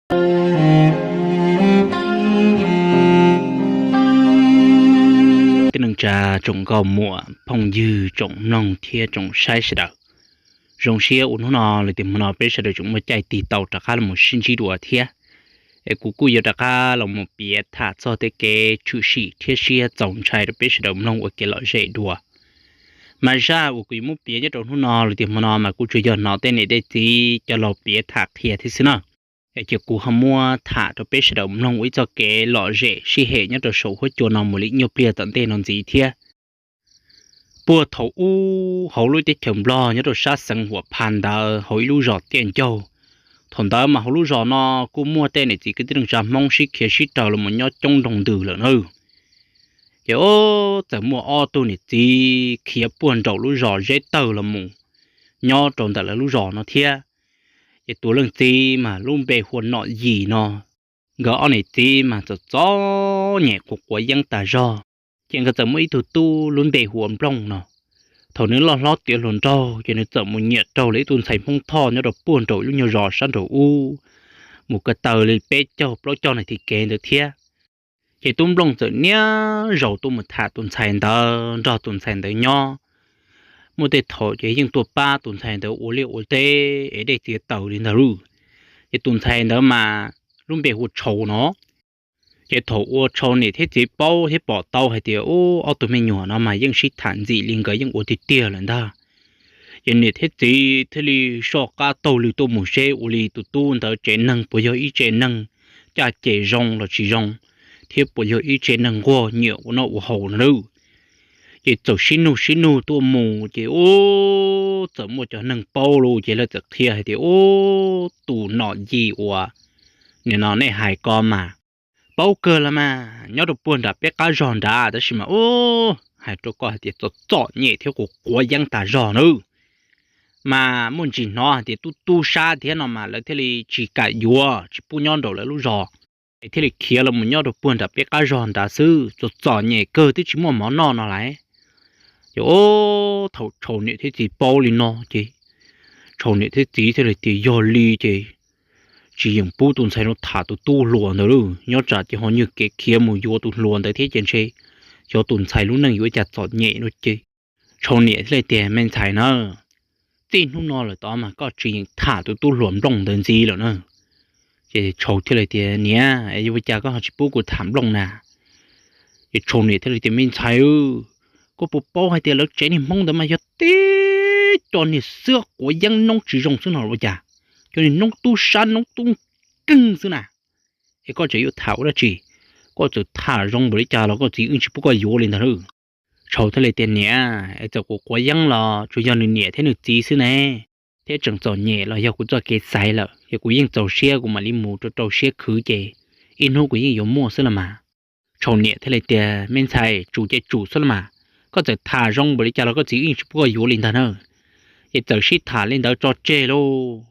Tij neej tsa tsoom nkauj muam phooj ywg tsoom mloog thiab tsoom saib sawv daws, zoo siab uas hnub no los tias hmo no peb sawv daws tseem muaj caij tig tau rov qab los sib ntsib dua thiab. Es kuv kuj yuav rov qab los mus piav tham txog tej kev tshwm sim thiab siab txaus ntshai rau peb sawv daws mloog ua kev lom zem dua. Mas zaj uas kuv yuav muab piav nyob rau hnub no los tias hmo no mas kuj tsuas yog hnov tej niam tej txiv cov laus piav tham qhia thiab xwb na. Es ces kuv ho muab tham rau peb sawv daws mloog ua ib txoj kev lom zem sib hem nyob rau saum huab cua no mus li nyuag pliag tom ntej no ntxiv thiab. Puag thaum ub hauv lub teb chaws Nplog nyob rau sab xeev Huam Phas ntawd hauv ib lub zos Tiaj Ncaug, thaum ntawd mas hauv lub zos no kuj muaj tej niam txiv kwv tij neej tsa Hmoob sib khiav sib raws los mus nyob coob nroog ntws lawm na. Ces txawm muaj ob tug niam txiv khiav puag nraum lub zos Zeb Tawg los mus nyob rau ntawm lawv lub zos no thiab. Ces tus leej txiv mas lub npe hu ua Nom Yim no, nkawd ob niam txiv mas txom txom nyem quav quav yeeb tas zog. Ces nkawd txawm muaj ib tug tub lub npe hu ua Nplooj no. Thaum nws loj hlob tiav hluas nraug ces nws txawm mus nyiam raug lawv ib tug ntxhais Hmoob Thoj nyob rau puag nraum lub nyuag zos sab nraum ub, mus ko taw li peb caug plaub caug nas this kev ntawd thiab. Ces tub Nplooj txawm niaj zaus tuaj mus tham tus ntxhais ntawd, nrog tus ntxhais ntawd nyob. Muaj tej thaum ces yeej tuaj pab tus ntxhais ntawd ua liaj ua teb es dej txiav taws li ntawd lauj. Ces tus ntxhais ntawd mas lub npe hu ua Tshau no. Ces thaum uas Tshau niam thiab txiv paub thiab pom tau hais tias ub, ob tug me nyuam no mas yeej sib tham ntxim li, nkawd yeej ua tiag tiag lawm ntag. Ces niam thiab txiv thiaj li soj qab taug lw tuaj mus seb ua li tus tub ntawd tsev neeg puas yog ib tsev neeg caj ces zoo los tsis zoo, thiab puas yog ib tsev neeg nquag nyiam ua noj ua haus no lauj. Ces txawm sib nug sib nug tuaj mus ces ub, txawm muaj cov neeg paub lauj, ces lawv txawm qhia hais tias ub, tus Nom Yim uas nim no nej hais ko mas paub kawg los mas, nyob rau puag nram peb qab zog nrad, tab sis mas ub, hais rau koj hais tias txom txom nyem thiab quav quav yeeb tas zog nawb. Mas muaj ntsis hnov hais tias tub tub sab thiab no mas lawv thiaj li tsis kam yuav, tsis pub nyob nraum lawv lub zos, es thiaj li khiav los mus nyob rau puag nram peb qab zog nrad xwb, txom txom nyem kawg twb tsis muaj mov noj no lauj. Ces ub, thaum Tshau niam thiab txiv paub li no ces Tshau niam thiab txiv thiaj li tias yog li ces tsis yeem pub tus ntxhais no tham tus tub hluas ntawd lauj, nyob tsam ces ho nyuag kev khiav mus yuav tus hluas ntawd thiab ces ntshe xyov tus ntxhais lub neej yuav ua cas txom nyem no ces Tshau niam thiaj li tias me ntxhais na, txij hnub no lawm tod mas koj tsis yeem tham tus tub hluas Nplooj ntawd ntxiv lawm na. Ces Tshau thiaj li tias niam, yuav ua cas koj ho tsis pub kuv tham Nplooj na? Ces Tshau niam thiaj li tias me ntxhais, koj puas paub hais tias lawv tsev niag Hmoob ntawd mas yog tib co niag xwb quav yeeb noob tsis zoo xwb no los ua cas, cov niag noob tub sab noob tub nkeeg xwb na. Es koj tseem yuav tham ua dab tsi? Koj txawm tham zoo npaum li cas los koj txiv yeej tsis pub koj yuav li ntag lauj. Tshau thiaj li tias niam, es txawm kuv quav yeeb los tsuas yog nws niam thiab nws txiv xwb ne, thiab tseem txom nyem los yog kuv txoj kev xaiv lawm, yog kuv yeej txaus siab kuv mam li mus rau rau siab khwv ces ib hnub kuv yeej yuav muaj xwb los mas. Tshau niam thiaj li tias me ntxhais, tsum ces tsum xwb los mas, koj txawm tham zoo npaum li cas los koj txiv yeej tsis pub koj yuav li ntag na. Ces txawm sib tham li ntawd tso tseg lauj.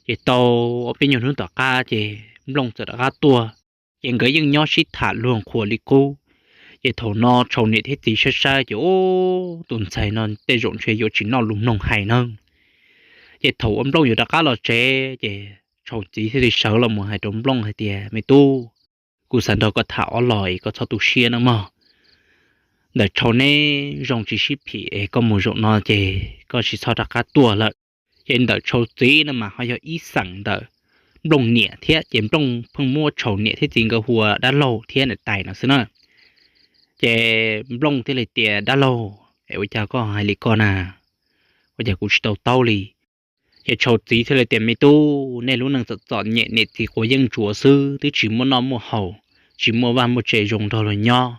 Ces tau ob peb nyuag hnub tom qab ces Nplooj txawm rov qab tuaj, ces nkawd yeej nyob sib tham luag qhuas li qub. Ces thaum no Tshau niam thiab txiv saib saib ces ub, tus ntxhais no tej zaum ntshe yuav tsis noj lus mloog hais na. Ces thaum uas Nplooj yuav rov qab los tsev ces Tshau txiv thiaj li sawv los mus hais rau Nplooj hais tias me tub, kuv xav nrog koj tham ob los es koj txhob tu siab nawb mog. Ntawm Tshau neb zoo tsis sib phim es koj mus zaum no ces koj tsis txhob rov qab tuaj lawm. Ces ntawm Tshau txiv no mas ho yog ib xeem ntawm Nplooj niam thiab, ces Nplooj pheej muab Tshau niam thiab txiv nkawd hu ua dab laug thiab niam tais no xwb na. Ces Nplooj thiaj li tias dab laug, es ua cas koj hais li ko na? Ua cas kuv tsis tau taub li? Ces Tshau txiv thiaj li tias me tub, nej lub neej txom txom nyem, niam txiv quav yeeb ntsuav xwb, twb tsis muaj noj muaj haus, tsis muaj vaj muaj tse zoo nrog luag nyob.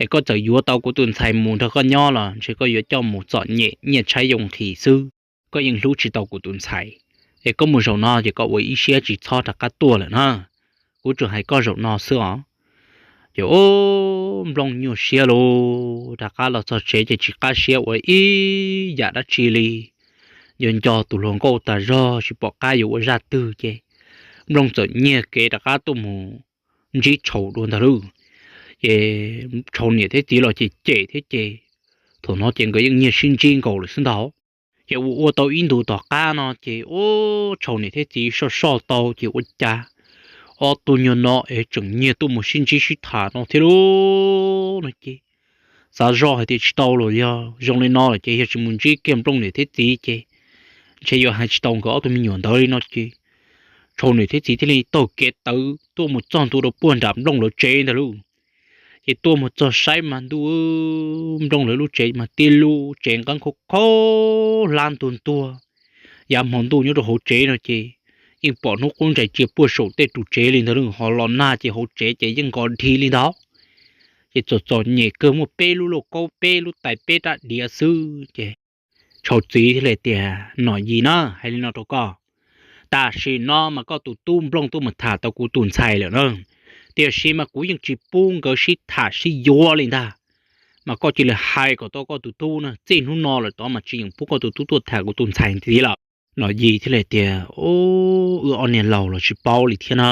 Es koj txawm yuav tau kuv tus ntxhais mus nrog koj nyob los ntshe koj yuav coj mus txom nyem nyiaj tshaib yoo nqhis xwb, koj yeej hlub tsis tau kuv tus ntxhais. Es koj mus zaum no ces koj ua ib siab tsis txhob rov qab tuaj lawm na. Kuv tsuas hais koj zaum no xwb os. Ces ub, Nplooj nyuaj siab lauj, rov qab los txog tsev ces tsis qab siab ua ib yam dab tsi li. Nco nco tus hluas nkauj tas zog tsis pom qab yuav ua zaj twg ces Nplooj txawm nyiag kev rov qab tuaj mus ntsib Tshau dua ntag lauj. Ces Tshau niam thiab txiv los cem cem thiab ces thaum no ces nkawd yeej nyiag sib ntsib nkaus lawm xwb ntag. Ces ua ua tau ib ntus tom qab no ces ub, Tshau niam thiab txiv soj soj tau ces ua cas ob tug nyuag no es tseem nyiag tuaj mus sib ntsib sib tham no thiab lauj no ces xav zoj hais tias tsis tau los yog zoo li no lawm ces yog tsis mus ntsib kiag Nplooj niam thiab txiv ces ntshe yuav hais tsis tau nkawd ob tug me nyuam ntawd li no ces Tshau niam thiab txiv thiaj li taug kev tawv tuaj mus txog ntua rau puag nram Nplooj lawv tsev ntag lauj. Ces tuaj mus txog saib mas ntuj, Nplooj lawv lub tsev mas tib lub tsev nqeeb khaub khaub hlab ntuag ntuag, yav hmo ntuj nyob rau hauv tsev no ces yeej pom hnub qub ntsais tsia puag saum tej ru tsev li ntawd lauj, ho los nag ces hauv tsev ces yeej nqos dhi li ntawd. Ces txom txom nyem kawg, muaj peb lub lauj kaub, peb lub tais, peb rab diav xwb ces Tshau txiv thiaj li tias, Nom Yis na, hais li no rau koj, tam sim no mas koj tus tub Nplooj tuaj mus tham tau kuv tus ntxhais lawm na, tiam sis mas kuv yeej tsis pub nkawd sib tham sib yuav li ntag. Mas koj cia li hais kom tau koj tus tub na, txij hnub no lawm tod mas tsis yeem pub koj tus tub tuaj tham kuv tus ntxhais ntxiv lawm. Nom Yis thiaj li tias, Wb ob niag laus los tsis paub li thiab na,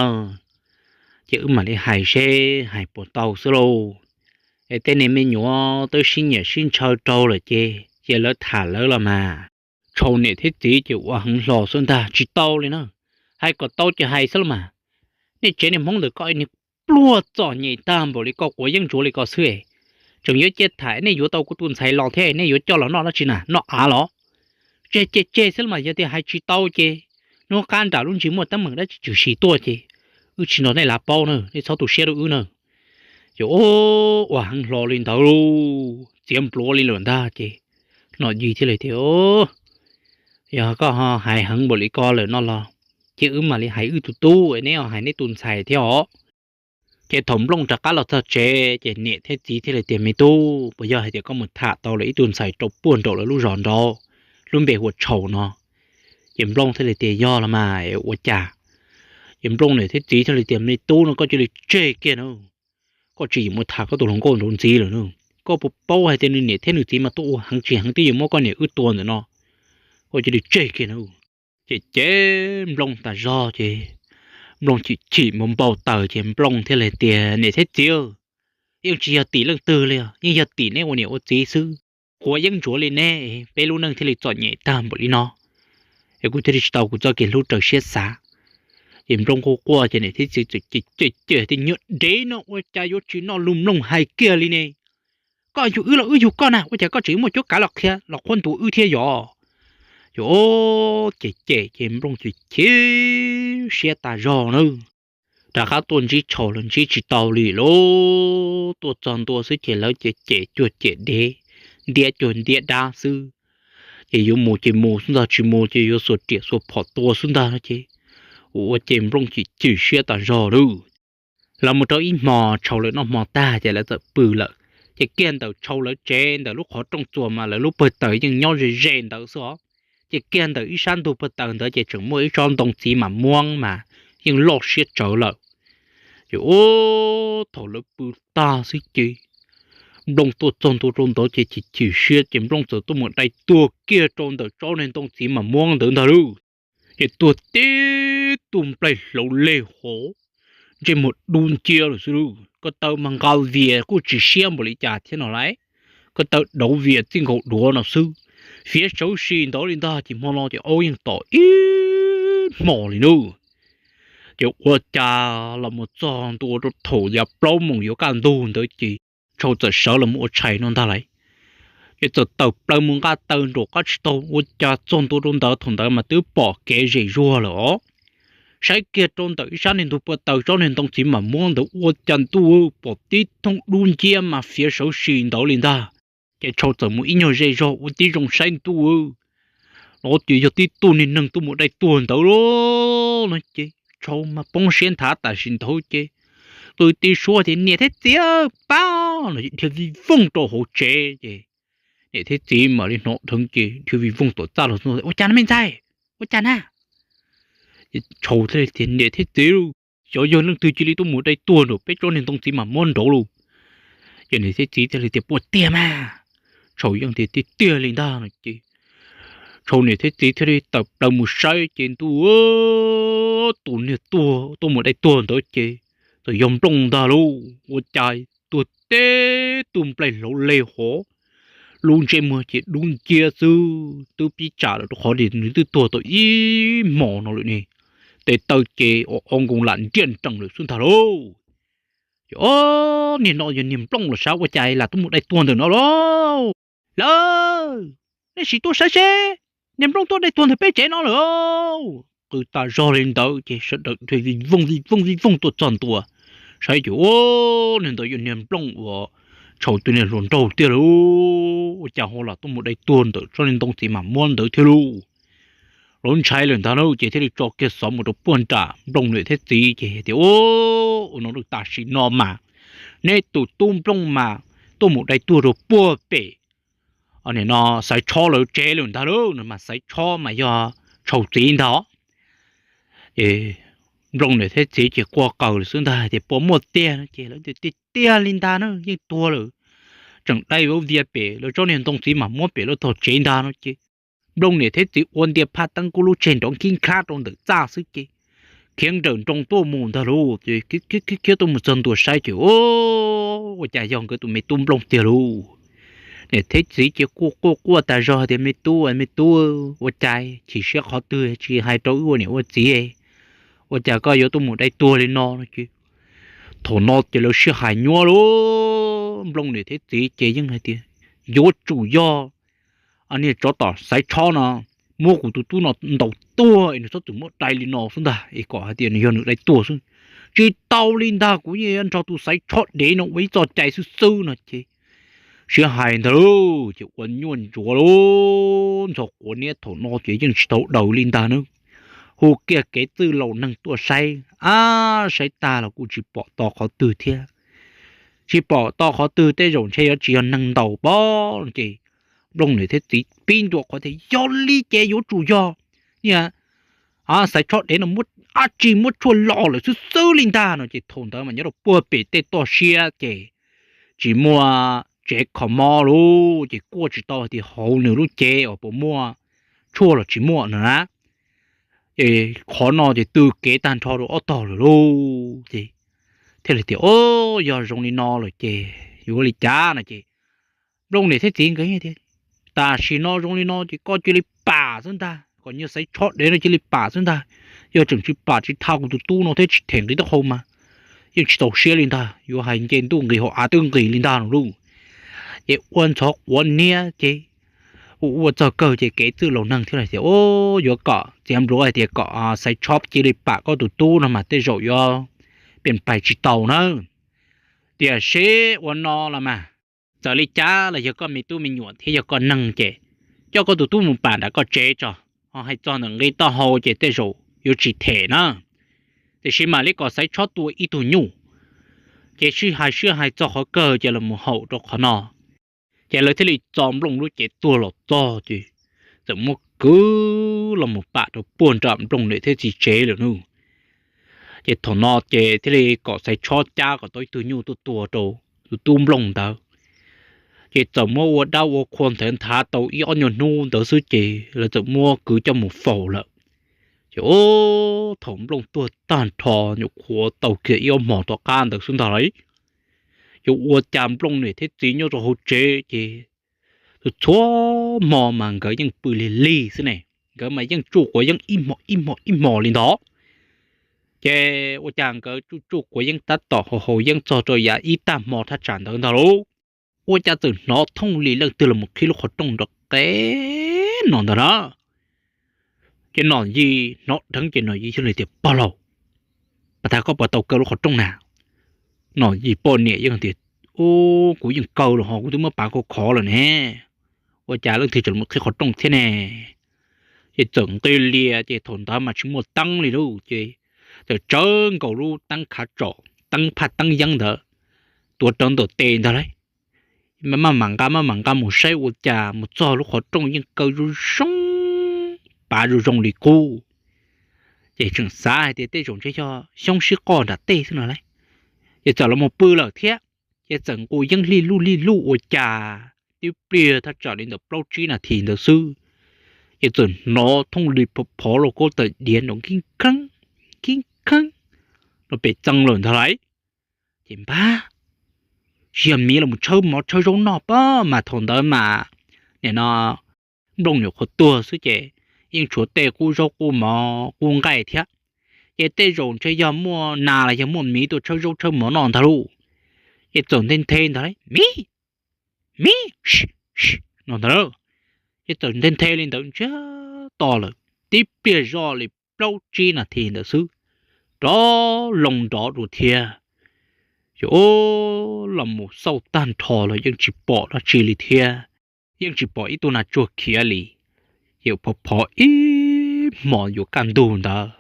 ces wb mam li hais seb hais puas tau xwb lauj. Es tej niag me nyuam twb sib nyiam sib ntshaw rau lawm ces cia lawv tham lawv los mas. Tshau niam thiab txiv ces ua heev hlo xwb ntag, tsis tau li na, hais kom tau ces hais xwb los mas. Nej tsev niag Hmoob ntawm koj niag pluag txom nyem tag npaum li koj, quav yeeb ntsuav li koj xwb, tseem yuav cia tham, nej yuav tau kuv tus ntxhais los thiab nej yuav coj los noj dab tsi na, noj av los? Tseg ces tseg xwb los mas, yog tias hais tsis tau ces hnub qab nram lub ntsis muaj teeb meem dab tsi tshwm sim tuaj ces wb tsis nrog nej lav paub na, nej txhob tu siab rau wb na. Ces ua heev hlo li ntawd lauj, txiav npluav li lawm ntag ces Nom Yis thiaj li tias, Yog koj hais heev npaum li ko lawm no los, ces wb mam li hais wb tus tub, neb hais neb tus ntxhais thiab os. Ces thaum Nplooj rov qab los txog tsev ces niam thiab txiv thiaj li tias, Me tub, puas yog hais tias koj mus tham tau lawm ib tug ntxhais rau puag nraum lawv lub zos nraud, lub npe hu ua Tshau no? Ces Nplooj thiaj li tias, Yog los mas, ua cas? Ces Nplooj niam thiab txiv thiaj li tias, Me tub no, koj cia li tseg kiag na, koj tsis yeem mus tham koj tus hluas nkauj nraud ntxiv lawm na. Koj puas paub hais tias nws niam thiab nws txiv mas tuaj ua heev tsis heev twb yuav muab koj niam wb tua ntawm no, koj cia li tseg kiag na. Ces ces Nplooj tas zog ces Nplooj chim chim mus npau taws ces Nplooj thiaj li tias, Niam thiab txiv, yeej tsis yog tim leej twg li os, yeej yog tim neb ua niam ua txiv xwb. Quav yeeb ntsuav li neb, peb lub neej thiaj li txom nyem tag npaum li no, es kuv thiaj li tsis tau kuv txoj kev hlub raws siab xav. Ces Nplooj quaj quaj ces niam thiab txiv txawm cem cem tias, Nyuag dev no, ua cas yuav tsis noj lus mloog hais kiag li ne? Koj yug wb los wb yug koj na, ua cas koj tseem muaj cuab kav los qhia los qhuab ntuas wb thiab yom? Ces cem cem ces Nplooj chim chim siab tas zog na. Rov qab tuaj ntsib Tshau los ntsib tsis tau li lauj, tuaj txog ntua xwb ces lawv ces cem cuag cem dev, ntiab cuag ntiab dab xwb. Ces yuav mus ces mus xwb ntag, tsis mus ces yuav xuas riam xuas phom tua xwb ntag no ces ua ces Nplooj chim chim siab tas zog lauj. Los mus rau ib hmo Tshau lawv noj hmo tag ces lawv txawm pw lawm. Ces kiag ntawm Tshau lawv tsev ntawm lub qhov rooj txuas mas lawv lub pawg taws yeej nyob ze ze ntawd xwb os. Ces kiag ntawm ib sab ntug pawg taws ntawd ces tseem muaj ib tsob ntoo txiv mam muab mas yeej loj siab tsawv lawm. Ces ub, thaum lawv pw tag xwb ces Nplooj tuaj txog ntua rau ntawd ces chim chim siab ces Nplooj txawm tuaj mus dai tuag kiag rau ntawm tsob niag ntoo txiv mam muab ntawd ntag lauj. Ces tuag tib tug nplaig hlauv leg hov, ntsej muag dub nciab lawm xwb lauj. Ko taw mas nqa vias kuj tsis siab npaum li cas thiab no lauj. Ko taw dauv vias txij nkaus duav no xwb. Fiav sawv sis ntawd li ntag ces hmo no ces aub yeej tom ib hmos li nawb. Ces ua cas los mus txog ntua rau thaum yav plaub moos yuav kaj ntug ntawd ces Tshau txawm sawv los mus ua tshais no ntag lauj. Ces txawm tawm plaws mus nqa taws nraum qab tsis tau, ua cas txog ntua rau ntawd thaum ntawd mas twb pom kev zem zuag lawm os. Saib kiag rau ntawm ib sab niag ntug pawg taws tsob niag ntoo txiv mam muab ntawd ua cas ntuj pom tib thooj dub nciab mas fiav sawv sis ntawd li ntag. Ces Tshau txawm mus ib nyuag zej zog ua tib zoo saib ntuj, los tias yog tib tug niag neeg tuaj mus dai tuag ntawd lauj no ces Tshau mas poob siab nthav tam sim ntawd ces qw tib suab tias, Niam thiab txiv, pab no ces dhia vij vooj rau hauv tsev ces niam thiab txiv mam li hnov dheev ces dhia vij vooj tom txaj los, Ua cas na me ntxhais? Ua cas na? Ces Tshau thiaj li tias, Niam thiab txiv, xyov yog leej twg cia li tuaj mus dai tuag nraum peb tsob niag ntoo txiv mam muab nraud lauj. Ces niam thiab txiv thiaj li tias, Puas tiag mas? Tshau yeej tias, Tiag tiag li ntag no ces Tshau niam thiab txiv thiaj li tawm plaws mus saib ces ntuj, tus niag tuag tuaj mus dai tuag ntawd ces txawm yog Nplooj ntag lauj. Ua cas tuag tib tug nplaig hlauv leg hov, lub ntsej muag ces dub nciab xwb, twb pib tsam lawm rau qhov tias nws twb tuag tau ib hmos no lawm ne. tes taw ces o o nkoos lam nriaj nrees lawm xwb ntag lauj. Ces o, niag no yog niag Nplooj los sav, ua cas lam tuaj mus dai tuag ntawm no lauj? Lawv, nej sim tuaj saib seb, niag Nplooj tuaj dai tuag ntawm peb tsev no lawm. Qw tas zog li ntawd ces sawv daws vij vooj vij vooj vij vooj tuaj txog ntua, saib ces o, niag ntawd yog niag Nplooj uas tshau tus niag hluas nraug tiag lauj. Ua cas ho lam tuaj mus dai tuag ntawm tsob niag ntoo txiv mam muab ntawd thiab lauj? Lawv ntshai lawm ntag na, ces thiaj li tso kiag xov mus rau puag nram Nplooj niam thiab txiv ces tias, Ua no tam sim no mas neb tus tub Nplooj mas tuaj mus dai tuag rau puag pem, nim no Xaiv Tshob lawv tsev lawm ntag lauj. No mas Xaiv Tshob mas yog tshau txiv ntag. Ces Nplooj niam thiab txiv ces quaj qw lawm xwb ntag tias, Puas muaj tiag? No ces lawv tias, Tiag li ntag na, yeej tuag lawm. Tseem dai ua vias pem lawv tsob niag ntoo txiv mam muab pem lawv tog tsev ntag. No ces Nplooj niam thiab txiv ua ntia phaj teeb kub lub tseg nrov nkib nkhav rau ntawm txaj xwb ces khiav nrawm nroos tuaj mus ntag lauj. Ces khiav tuaj mus txog ntua saib ces, Ua cas yog nkawd tus me tub Nplooj tiag lauj? Niam thiab txiv ces quaj quaj quaj tas zog tias, Me tub, me tub, ua cas chim siab qhov twg tsis hais rau wb ua niam ua txiv? Ua cas koj yuav tuaj mus dai tuag li no? No ces thaum no ces lawv sib hais nyuaj lauj. Nplooj niam thiab txiv ces yeej hais tias, Yuav tsum yog niag tsov tom Xaiv Tshob no muab kuv tus tub no ntaus tuag es nws txhob txwm muab dai li no xwb ntag, es kom hais tias nws yog nws dai tuag xwb. Tsis tau li ntag, kuv yeej yuav nrog tus Xaiv Tshob dev no ua ib txoj cai xwb xwb. No ces sib hais ntag lauj, ces ua nyuaj ntsuav lauj, ntxhov quav niab thaum no ces yeej tsis tau daws li ntag na. Hu kiag kev txwj laus neeg tuaj saib, ab, saib tag los kuj tsis pom tau qhov twg thiab. Tsis pom tau qhov twg, tej zaum ntshe yuav tsis yog neeg ntaus pob. Ces Nplooj niam thiab txiv pib nruam qhuav tias, Yog li ces yuav tsum yog niag Xaiv Tshob dev no muab, ab tsi muab tshuaj lo lawm xwb xwb li ntag. No ces thaum ntawd mas nyob rau puag pem tej toj siab ces tsis muaj tsev kho mob lauj, ces kuaj tsis tau hais tias hauv nws lub cev uas puas muaj tshuaj los tsis muaj no na. Ces qhov no ces tw kev tag nrho rau ob tog lawm lauj. Ces thiaj li tias, O, yog zoo li no lawm ces yuav ua li cas? No ces Nplooj niam thiab txiv nkawd tias, Tam sim no zoo li no ces koj cia li pam xwb ntag, kom niag Xaiv Tshob dev no cia li pam xwb ntag. Yog tseem tsis pam tsis tha kuv tus tub no thiab tsis them nqi taub hau mas yeej tsis txaus siab li ntag, yuav hais nce ntuj nqis hauv av twb nqis li ntag no lauj. Ces ua ntxhov quav niab ces ua ua txog kawg ces kev txwj laus neeg thiaj li tias, O, yuav kom txiav npluav hais tias kom Xaiv Tshob cia li pam koj tus tub no mas tej zaum yuav pes pais tsis tau na. Tiam sis ua no los mas, txawm li cas los yog koj me tub me nyuam thiab yog koj neeg ces coj koj tus tub mus pam nram koj tsev tso, ho hais txog ntawm nqi taub hau ces tej zaum yuav tsis them na. Tiam sis mam li kom Xaiv Tshob tua ib tug nyuj. Ces sib hais sib hais txog qhov kawg ces los mus haum rau qhov no. Ces lawv thiaj li txo Nplooj lub cev tuag los txog ces txawm muab kwv los mus pam rau puag nram Nplooj niam thiab txiv tsev lawm nawb. Ces thaum no ces thiaj li kom Xaiv Tshob cab kom tau ib tug nyuj tuaj tua rau tus tub Nplooj ntawd. Ces txawm muab ua dab ua qhua nthav nthav tau ib ob nyuag hnub ntawd xwb ces lawv txawm muab kwv coj mus faus lawm. Ces thaum Nplooj tuag tag nrho nyuam qhuav tau kiag ib ob hmos tom qab ntawd xwb ntag lauj. Ces ua cas Nplooj niam thiab txiv nyob rau hauv tsev ces txhua txhua hmo mas nkawd yeej pw lig lig xwb ne, nkawd mas yeej tsuj quav yeeb ib hmo ib hmo ib hmo li ntawd. Ces ua cas nkawd tsuj tsuj quav yeeb tab tom haus haus yeeb txog rau yav ib tag hmo thaj tsam ntawd ntag lauj, ua cas txawm hnov thooj li leej twg los mus qhib lub qhov rooj nrov qeb no ntag na. Ces Nom Yis hnov dheev ces Nom Yis thiaj li tias, Pog laus, pas tag koj puas tau kaw lub qhov rooj na? Nom Yis poj niam yeej tias, Ub, kuv yeej kaw los ho kuv twb muab pav khov khov lawm ne, ua cas leej twg tseem los qhib qhov rooj thiab ne? Ces txawm nqis lias ces thaum ntawd mas tsis muaj teeb li lauj, ces txawm tsawv nkaus lub teeb khav tsom, teeb phaj teeb yeeb ntawd, tuav rawv ntawm tes ntag lauj. Maj mam nqa maj mam nqa mus saib ua cas mus txog lub qhov rooj yeej kaw zoo zoo, pav zoo zoo li qub. Ces tseem xav hais tias tej zaum ntshe yog xyoob sib qoj nram tej xwb no lauj, ces txawm los mus pw lawm thiab. Ces txawm nqus yeeb lig luj lig luj ua cas tib pliag thaj tsam li ntawm plaub tsib nas this ntawd xwb, ces txawm hnov thooj li phov phov los khaub tawm diav nrov nkib kheeb nkib kheeb rau pem txee lawm ntag lauj. Ces npab, tsis yog miv los mus tshawb mov tshawb zaub noj pob, mas thaum ntawd mas nim no Nplooj nyuam qhuav tuag xwb ces yeej tshuav tej qub zaub qub mov qub nqaij thiab. Ces tej zaum ntshe yog muaj nas los yog muaj miv tuaj tshawb zaub tshawb mov noj ntag lauj. Ces txawm nthe nthe ntag lauj, miv, miv no ntag lauj. Ces txawm nthe nthe li ntawd ntsiag to lawm, tib pliag zoj li plaub tsib nas this ntawd xwb, rov loo nrov dua thiab. Ces los mus xauj tag nrho los yeej tsis pom dab tsi li thiab, yeej tsis pom ib tug nas tsuag khiav li. Ces phov phov ib hmos yuav kaj ntug ntawd,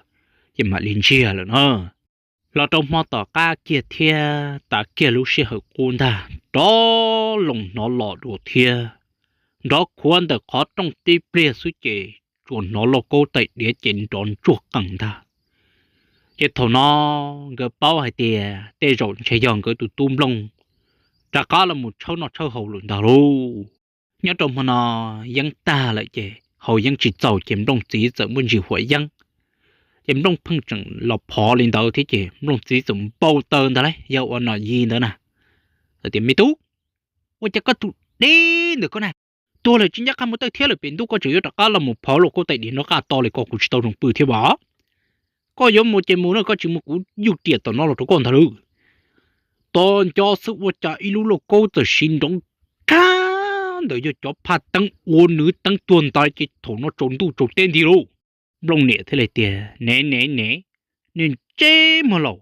ces mam li ntsiag lawm na. Los rau hmo tom qab kiag thiab tas kiag lub sij hawm qub ntag, rov loo hnov los dua thiab. Nrov khuav ntawm qhov rooj tib pliag xwb ces tsuas hnov lauj kaub tais diav ces nrov ntsuag qees ntag. Ces thaum no nkawd paub hais tias tej zaum ntshe yog nkawd tus tub Nplooj rov qab los mus tshawb noj tshawb haus lawm ntag lauj. Nyob rau hmo no yeeb tag lawm ces haus yeeb tsis txaus ces Nplooj txiv txawm muaj ntsis huam yeeb. Ces Nplooj pheej tseem los phov li ntawd thiab ces Nplooj txiv txawm npau taws ntag lauj, yog ua Nom Yig ntawd na, hais tias, Me tub, ua cas koj tus deb ntawm koj na, tuag lawm tsis nco qab mus tawm thiab lawm, pem ntuj koj tseem yuav rov qab los mus phov lauj kaub tais diav nrov qaj to li, koj kuv tsis tau zoo pw thiab as. Koj yuav mus ces mus na, koj tsis mus kuv yuj riam tom no los rau koj ntag lauj. Tos nco xwb ua cas ib lub lauj kaub txawm siv nrov kab ntawd yog cov phaj teeb ua nws teeb tuag ntais ces thaum no tsaus ntuj tsaus teb nti lauj. Nplooj niam thiaj li tias, Ne ne ne, niag ntsej muag laus,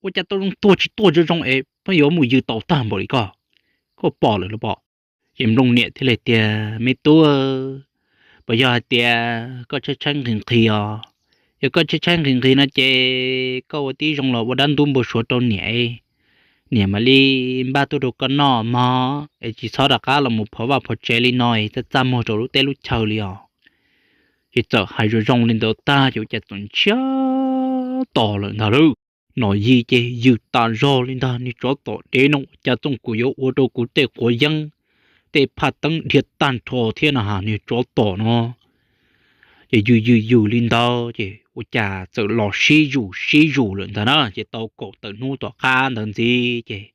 ua cas tau zoo tuag tsis tuaj zoo zoo es pheej yuav mus yws tau tag npaum li koj, koj pom lawm los pom? Ces Nplooj niam thiaj li tias, Me tub, puas yog hais tias koj tshaib tshaib nqhis nqhis os? Yog koj tshaib tshaib nqhis nqhis no ces koj ua tib zoo los ua dab ntub npau suav rau niam, niam mam li npaj tuaj rau koj noj mog, es tsis txhob rov qab los mus phov vaj phov tsev li no es txaj txaj muag rau lub teb lub chaw li os. Ces txawm hais zoo zoo li ntawd tag ces ua cas txawm ntsiag to lawm ntag lauj. Nom Yig ces yws tas zog li ntag, niag tsov tom dev no ua cas txooj kuv yuav ua rau kuv tej quav yeeb, tej phaj teeb dhia tag nrho thiab na has niag tsov tom no. Ces yws yws yws li ntawd ces ua cas txawm los sib zus sib zus lawm ntag na, ces tau kaum tawm hnub tom qab ntawd ntxiv ces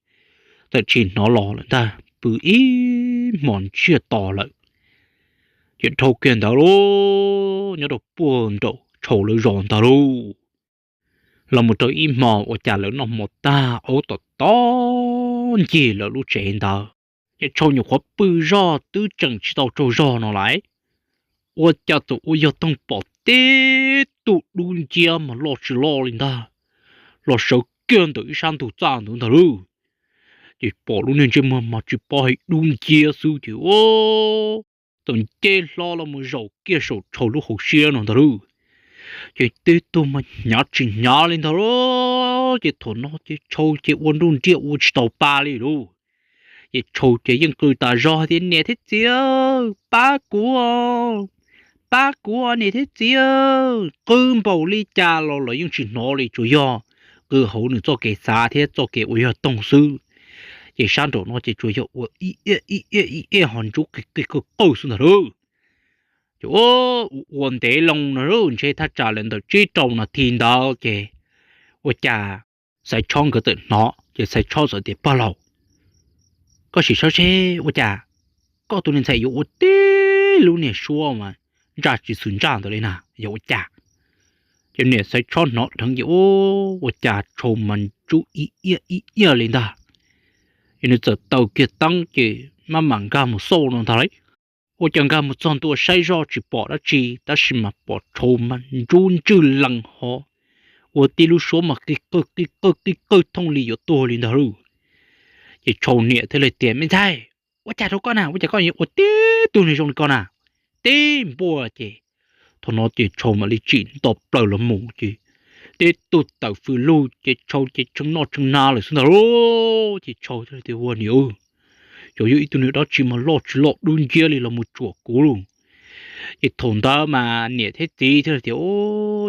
txawm tsis hnov los lawm ntag, pw ib hmos ntsiag to lawm. Ces dhau kiag ntawd lauj, nyob rau puag nraum Tshau lawv zos ntag lauj, los mus rau ib hmo ua cas lawv noj hmo tag aub tom tom ncig lawv lub tsev ntawd, ces Tshau nyuam qhuav pw zog twb tseem tsis tau tsaug zog no lawm, ua cas txawm ua yog toog pom tib tug dub nciab mas loj tsis loj li ntag, los sawv kiag ntawm ib sab ntug txaj ntawd ntag lauj. Ces pom lub niag ntsej muag mas tsis paub hais dub nciab xwb ces txawm nce hlo los mus zaum kiag saum Tshau lub hauv siab no ntag lauj. Ces tib tug mas hnyav tsis hnyav li ntag lauj. Ces thaum no ces Tshau ces ua nruj nriaj ua tsis tau pa li lauj. Ces Tshau ces yeej qw tas zog hais tias, Niam thiab txiv, pab kuv, pab kuv niam thiab txiv. Qw npaum li cas los lawv yeej tsis hnov li, tsuas yog qw hauv nws txoj kev xav thiab txoj kev ua yog toog xwb. Ces sab nraum no ces tsuas yog ua ib iab ib iab ib iab ho ntsub qig qig qawj qawj xwb ntag lauj. Ces ua ua ntev loo no ntshe thaj tsam lawm ntawm tsib rau nas this ntawd ces ua cas Xaiv Tshob nkawd txawm hnov ces Xaiv Tshob txawm tias, Pog laus, koj sim saib seb ua cas koj tus niag ntxhais yuav ua tib lub niag suab mas ntsaj tsis xws ntsaj ntawd li na, yog ua cas? Ces niam Xaiv Tshob hnov dheev ces ua cas Tshau mas ntsub ib iab ib iab li ntag. Ces nws txawm taws kiag teeb ces maj mam nkag mus xauj no ntag lauj. Ua cas nkag mus txog ntua saib zoj tsis pom dab tsi tab sis mas pom Tshau mas ntsub ntswj lees ho ua tib lub suab mas qig qawj qig qawj qig qawj thooj li yuav tuag li ntag lauj. Ces Tshau niam thiaj li tias, Me ntxhais, ua cas rau koj na, ua cas koj yuav ua tib tug niag zoo li koj na, tib npuaj. Ces thaum no ces Tshau mam li tsim nto plaws los mus ces tib tug tawm fws lug ces Tshau ces tshee noj tshee hnav lawm xwb ntag lauj. Ces Tshau thiaj li tias, Ua niam, xyov yog ib tug niag dab tsi mas loj tsis loj dub nciab li los mus tsuam kuv lauj. Ces thaum ntawd mas niam thiab txiv thiaj li tias,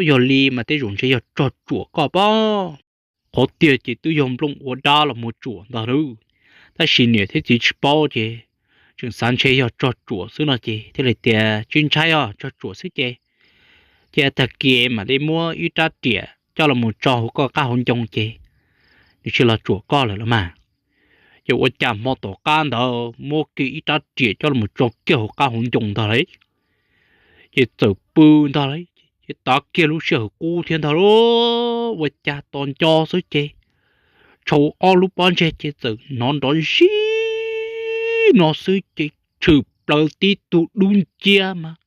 Yog li mas tej zaum ntshe yog tsog tsuam koj pob. Qhov tiag ces twb yog Nplooj ua dab los mus tsuam ntag lauj. Tab sis niam thiab txiv tsis paub ces tseem xav ntshe yog tsog tsuam xwb no ces thiaj li tias, Tsis ntshai os, tsog tsuam xwb ces cia tag kis mam li muab ib rab riam coj los mus tso hauv koj qab hauv ncoo ces nws tsis los tsuam koj lawm los mas. Ces ua cas hmo tom qab ntawd muab kiag ib rab riam coj los tso kiag hauv qab hauv ncoo ntag lauj. Ces txawm pw ntag lauj. Ces tav kiag lub sij hawm qub thiab ntag lauj, ua cas tos nco xwb ces Tshau ob lub pob ntseg ces txawm hnov nrov zib no xwb ces tshwm plaws tib tug dub nciab mas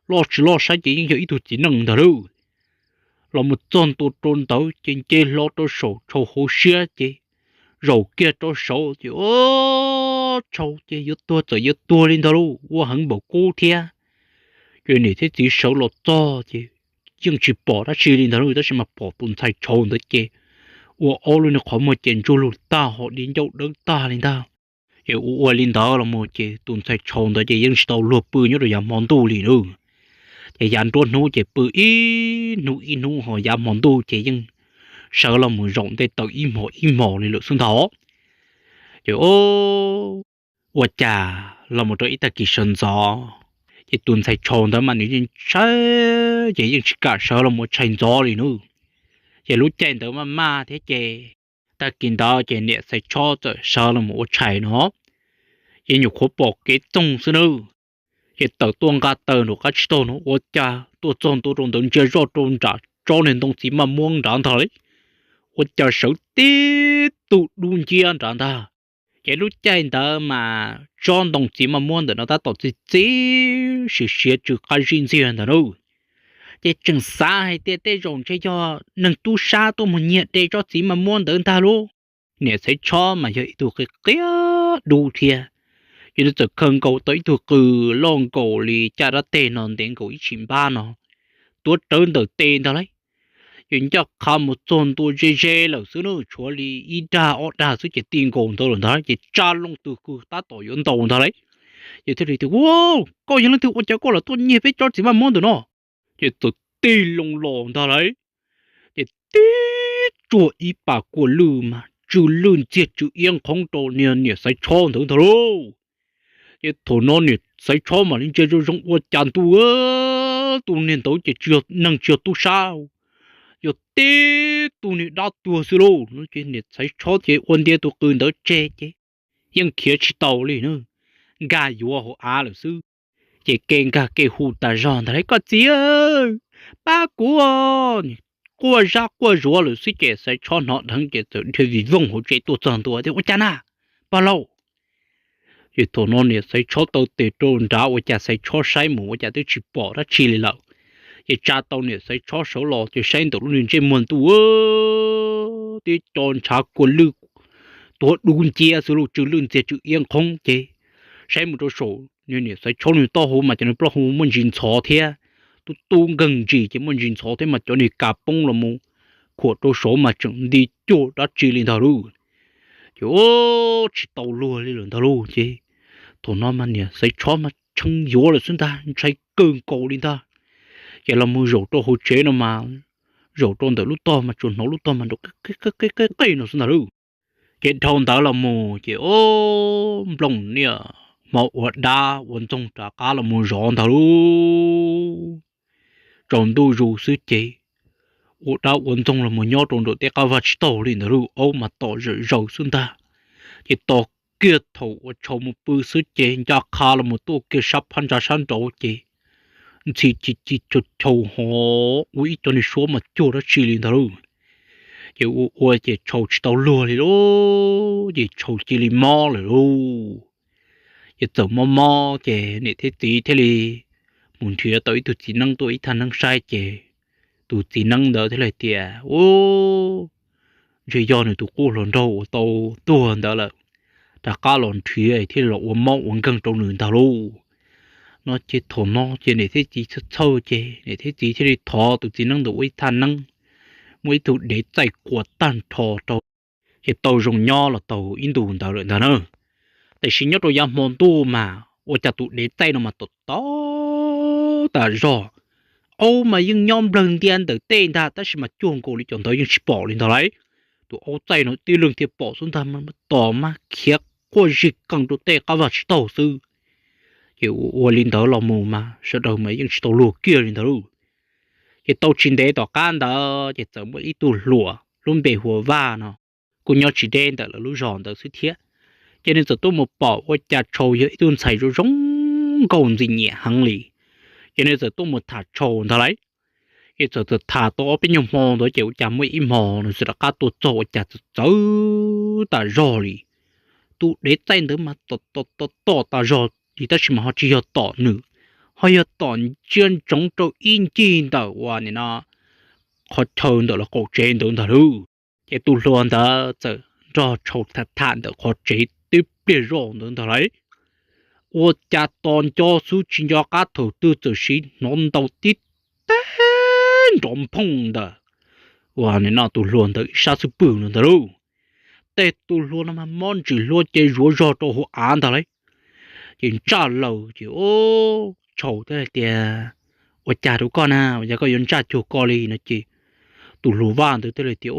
loj tsis loj saib ces yeej yog ib tug txiv neej ntag lauj. Los mus txog ntua rau ntawd ces nce hlo rau saum Tshau hauv siab ces zaum kiag rau saud ces o, Tshau ces yuav tuag txawm yuav tuag li ntag lauj, ua heev npaum qub thiab. Ces niam thiab txiv sawv los txog ces yeej tsis pom dab tsi li ntag lauj, tab sis mas pom tus ntxhais Tshau ntawd ces ua ob lub niag qhov muag ces ntsuj lug tag ho di ncauj dawb tag li ntag. Ces ua ua li ntawd los mus ces tus ntxhais Tshau ntawd ces yeej tsis tau luag pw nyob rau yav hmo ntuj li lauj. Ces yav nruab hnub ces pw ib hnub ib hnub ho yav hmo ntuj ces yeej sawv los mus zaum ntej taws ib hmos ib hmos li lawm xwb ntag. Ces ua cas los mus rau ib tag kis sawv ntxov ces tus ntxhais Tshau ntawd mas nws yeej ntshai ces yeej tsis kam sawv los mus ua tshais ntxov li nawb. Ces lub caij ntawd maj maj thiab ces tag kis ntawd ces niam Xaiv Tshob txawm sawv los mus ua tshais no, ces nyuam qhuav pom kev txoog xwb nawb. Ces tawm tuaj nqa taws nraum qab tsib taug no ua cas tuaj txog ntua rau ntawd ntsia zoj rau nram tsob niag ntoo txiv maj muab nrad ntag lauj, ua cas sawv tib tug dub nciab nrad ntag. Ces lub caij ntawd mas tsob ntoo txiv maj muab ntawm no tab tom txi txiv siav siav tsw qab zib ntxiag ntag lauj. Ces tseem xav hais tias tej zaum ntshe yog neeg tub sab tuaj mus nyiag de tsob txiv maj muab ntawd ntag lauj. Niam Xaiv Tshob mas yog ib tug qia qia dub thiab, ces nws txawm khaws nkaus tau ib tug qws loj nkaus li caj dab teg no ntev nkaus ib tshim npab no tuav rawv ntawm tes ntag lauj. Ces ncaj qha mus txog ntua ze ze lawm xwb na, tshuav li ib dag ob dag xwb ces ti nkaus ntawd lawm ntag, ces tsa loo tus qws tab tom yuav ntaus ntag lauj. Ces thiaj li tias, Ua, koj yog leej twg ua cas koj los tuaj nyiag peb tsob txiv maj muab ntawm no? Ces txawm tig loo los ntag lauj, ces tib tsuag ib pas kua lwj mas tsw lwj ntxiag tsw iab nqhoob rau niag niam Xaiv Tshob ntawd ntag lauj. Ces thaum no niam Xaiv Tshob mam li ntsia zoo zoo ua cas ntuj, tus niag ntawd ces tsis yog neeg tsis yog tub sab, yog tib tug niag dab tuag xwb lauj. Ces niam Xaiv Tshob ces ua ntia tus qws ntawd tseg ces yeej khiav tsis tau li na, nkag yuav hauv av lawm xwb. Ces kev nkag kev hu tas zog ntag lauj, Koj txiv, pab kuv! Quaj zab quaj zuav lawm xwb ces Xaiv Tshob hnov dheev ces txawm dhia vij vooj hauv tsev tuaj txog ntua tias, Ua cas na, pog laus? Ces thaum no niam Xaiv Tshob taw tes rau nrad ua cas Xaiv Tshob saib mus ua cas twb tsis pom dab tsi li lawm. Ces tsa tau niam Xaiv Tshob sawv los ces saib ntawm lub niag ntsej muag ntuj, tib co ntshav kua lwj tuav dub nciab xwb lauj, tsw lwj ntxiag tsw iab nqhoob ces saib mus rau saum niam Xaiv Tshob nws taub hau mas cov nws plaub hau muaj ntsis ntxhov thiab, tub tub nkeeg ntsis ces muaj ntsis ntxhov thiab mas cov niag kas poob los mus khuam rau saud mas tseem nti cuag dab tsi li ntag lauj. Ces tsis tau luag li lawm ntag lauj. Ces thaum no mas niam Xaiv Tshob mas tshee yuav lawm xwb ntag, ntshai kawg nkaus li ntag. Ces los mus zaum rau hauv tsev no mas, zaum rau ntawm lub tog mas tsuas hnov lub tog mas nrov qeej qeej no xwb ntag lauj. Ces dhau ntawd los mus ces o, nplooj niaj hmo ua dab ua ntxoog rov qab los mus zov ntag lauj. Tsaus ntuj zus xwb ces ua dab ua ntxoog los mus nyob rau nraum tej qab vaj tsis taug li ntag lauj, aub mas tom zawm zaws xwb ntag. Ces tos kiag thaum uas Tshau mus pw xwb ces nco qha los mus tuaj kiag sab phab ntsa sab nraud ces ntxhi ci ci chau chau ho ua ib co niag suab mas cuag dab tsi li ntag lauj. Ces ua ua ces Tshau tsis tau luag li lauj, ces Tshau cia li mob lawm lauj. Ces txawm mob mob ces niam thiab txiv thiaj li mus nrhiav tau ib tug txiv neeb tuaj ib thaj neeb saib ces tus txiv neeb ntawd thiaj li tias, Ub, ntshe yog nws tus qub hluas nraug uas tau tuag ntawd lawm, rov qab los nrhiav thiaj li los ua mob ua nkeeg rau nws ntag lauj. No ces thaum no ces niam thiab txiv txhawj txhawj ces niam thiab txiv thiaj li thov tus txiv neeb ntawd ua ib thaj neeb, muab ib tug dev txaij quas tag nrho rau, ces tau zoo nyob los tau ib ntus ntawd lawm ntag na. Tiam sis nyob rau yav hmo ntuj mas ua cas tus dev txaij no mas tom tom tas zog. Aub mas yeej nyob nplawg ntiab ntawm tej ntag tab sis mas cuag nkaus li cov ntawd yeej tsis pom li ntag lauj. Tus aub txaij no tib leeg thiaj pom xwb ntag, tos mas khiav quaj zig qeej rau tej qab vaj tsis taug xwb. Ces ua ua li ntawd los mus mas sawv daws mas yeej tsis tau luag kiag li ntag lauj. Ces tau tsis ntev tom qab ntawd ces txawm muaj ib tug hluas lub npe hu ua Vaj no, kuj nyob tsis deb ntawm lawv lub zos ntawd xwb thiab. Ces nws txawm tuaj mus pom ua cas Tshau yog ib tug ntxhais zoo zoo nkauj ntxim nyiam heev li. Ces nws txawm tuaj mus tham Tshau ntag lauj. Ces txawm txawm tham tau ob peb nyuag hmo ntawd ces ua cas muaj ib hmo nws txawm rov qab tuaj txog ua cas txawv txawv tas zog li. Tus dev txaij ntawd mas tom tom tom tom tas zog li tab sis mas ho tsis yog tom nws, ho yog tom ntsia ntsoov rau ib ncig ntawm uas nim no qhov chaw ntawm lawv qaum tsev ntawd ntag lauj. Ces tus hluas ntawd txawm nrog Tshau tham tham ntawm qhov tsev tib pliag zoj ntawd ntag lauj. Ua cas tos nco xwb tsis nco qab thaum twg txawm sim hnov ntaus tib teg nrov nphooj ntawm uas nim no tus hluas ntawd ib sab xub pwg no ntag lauj. Tej tus hluas no mas mob ntsis hlua ces zuav zog rau hauv av ntag lauj. Ces ntsaj laws ces Tshau thiaj li tias, ua cas rau koj na, ua cas koj yuav ntsaj cuag ko li no ces tus hluas vaj ntawd thiaj li tias,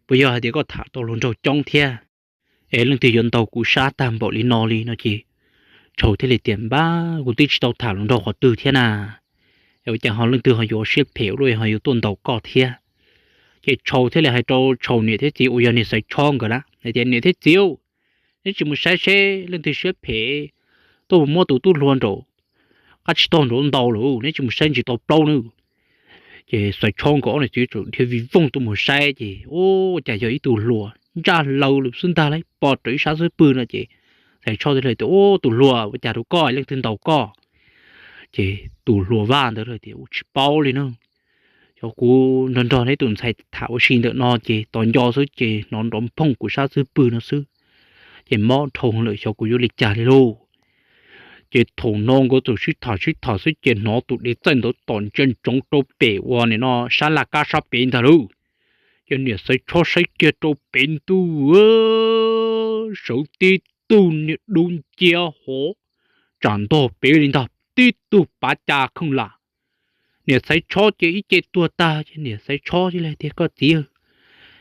puas yog hais tias koj tham tau hluas nraug coob thiab es leej twg yuav ntaus kuv sab tag npaum li no li no ces Tshau thiaj li tias, npab, kuv twb tsis tau tham hluas nraug qhov twg thiab na, es ua cas ho leej twg ho yuav siab phem ua luaj ho yuav tuaj ntaus koj thiab. Ces Tshau thiaj li hais rau Tshau niam thiab txiv uas yog niam Xaiv Tshob nkawd na hais tias, niam thiab txiv, neb tsis mus saib seb leej twg siab phem tuaj mus muab tus tub hluas nraum qab tsib taug nraud ntaus lawm, neb tsis mus saib ntsis tau plaub na. Ces Xaiv Tshob nkawd ob niam txiv txawm dhia vij voog tuaj mus saib ces ua cas yog ib tug hluas ntsaj laws lawm xwb ntag lauj, pom raws ib sab xub pwg no ces Xaiv Tshob thiaj li tias, ub, tus hluas, ua cas rau koj, leej twg ntaus koj? Ces tus hluas vaj ntawd tias, ua tsis paub li na, xyov kuv nrog nrog neb tus ntxhais tham ua si ntawm no ces tos nco xwb ces hnov nrov nphooj kuv sab xub pwg no xwb, ces mob dhau lawm, xyov kuv yuav li cas li lauj. Ces thaum no nkawd txawm sib tham sib tham xwb ces hnov tus dev txaij ntawd tom ntsia ntsoov rau pem uas nim no sab laj kab sab pem ntag lauj. Ces niam Xaiv Tshob saib kiag rau pem ntuj, sawv tib tug niag dub nciab hov tsam ntog pem li ntag, tib tug pav cas kheej lam. Niam Xaiv Tshob ces ib ce tuag tag ces niam Xaiv Tshob cia li tias, koj txiv,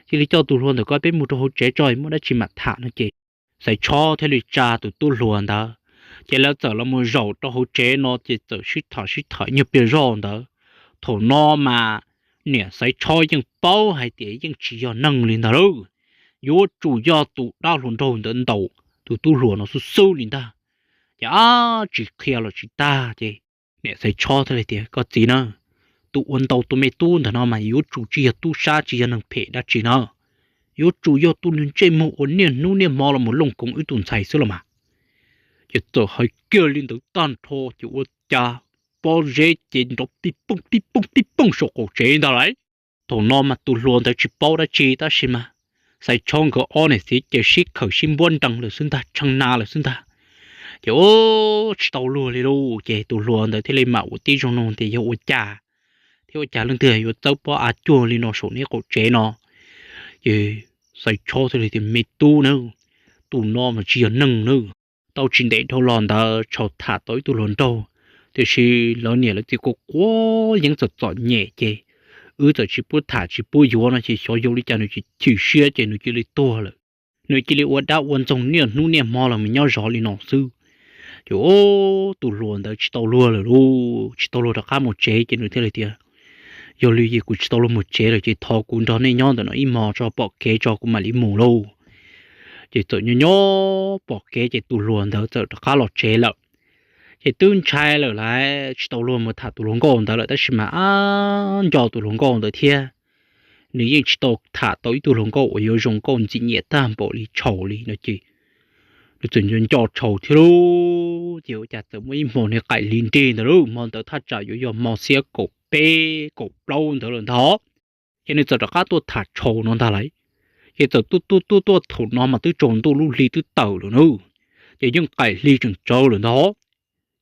cia li coj tus hluas ntawm koj peb mus rau hauv tsev tso, muaj dab tsi mam tham no ces Xaiv Tshob thiaj li tsa tus tub hluas ntawd, ces lawv txawm los mus zaum rau hauv tsev no ces txawm sib tham sib tham ib nyuag pliag zoj ntawd. Thaum no mas niam Xaiv Tshob yeej paub hais tias yeej tsis yog neeg li ntag lauj, yuav tsum yog tus dab hluas nraug ntawd ntaus tus tub hluas no xub xub li ntag. Ces ab tsis qhia los tsis tag ces niam Xaiv Tshob thiaj li tias, koj txiv na, tus uas ntaus tus me tub ntawm no mas yuav tsum tsis yog tub sab tsis yog neeg phem dab tsi na, yuav tsum yog tus niag ntsej muag uas niaj hnub niaj hmo los mus looj koov wb tus ntxhais xwb los mas. Ces txawm hais kiag li ntawd tag nrho ces ua cas pob zeb ces nrov tib pooj tib pooj tib pooj saum qaum tsev ntag lauj. Thaum no mas tus hluas ntawd tsis paub dab tsi tab sis mas Xaiv Tshob nkawd ob niam txiv ces sib khawm sib npuab nrees lawm xwb ntag, tshee na lawm xwb ntag. Ces ub, tsis tau luag li lauj, ces tus hluas ntawd thiaj li mam ua tib zoo nug tias yog ua cas thiab ua cas leej twg yuav txawb pob av cuag li no saum neb qaum tsev no. Ces Xaiv Tshob thiaj li tias, me tub na, tus no mas tsis yog neeg na. Tau tsis ntev dhau los ntawd Tshau tham tau ib tug hluas nraug, tiam sis lawv niam lawv txiv kuj quav yeeb txom txom nyem ces wb txawm tsis pub tham tsis pub yuav no ces xyov yog li cas nws chim chim siab ces nws cia li tuag lawm. Nws cia li ua dab ua ntxoog niaj hnub niaj hmo los mus nyob zov li no xwb. Ces ub, tus hluas ntawd tsis tau luag lawm lauj, tsis tau luag rov qab mus tsev ces nws thiaj li tias, yog li ces kuv tsis tau luag mus tsev lawm ces thov kuv nrog nej nyob ntawm no ib hmo tso, pom kev tso kuv mam li mus lauj. Ces txawm nyob nyob pom kev ces tus hluas ntawd txawm rov qab los tsev lawm. Ces twb ntshai lawm lauj, tsis tau luag mus tham tus hluas nkauj ntawd lawm tab sis mas ab nco tus hluas nkauj ntawd thiab. Nws yeej tsis tau tham tau ib tug hluas nkauj uas yuav zoo nkauj ntxim nyiam tag npaum li Tshau li no ces nws txawm nco nco Tshau thiab lauj. Ces ua cas txawm muaj ib hmo niag qaim hli nrig ntawd lauj, hmo ntawd thaj tsam yuav yog hmo xiab kaum peb kaum plaub ntawd lawm ntag. Ces nws txawm rov qab tuaj tham Tshau no ntag lauj. Ces txawm tuaj tuaj tuaj tuaj thaum no mas twb tsaus ntuj lub hli twb tawm lawm na, ces yeej qaim hli tseem tsawv lawm ntag.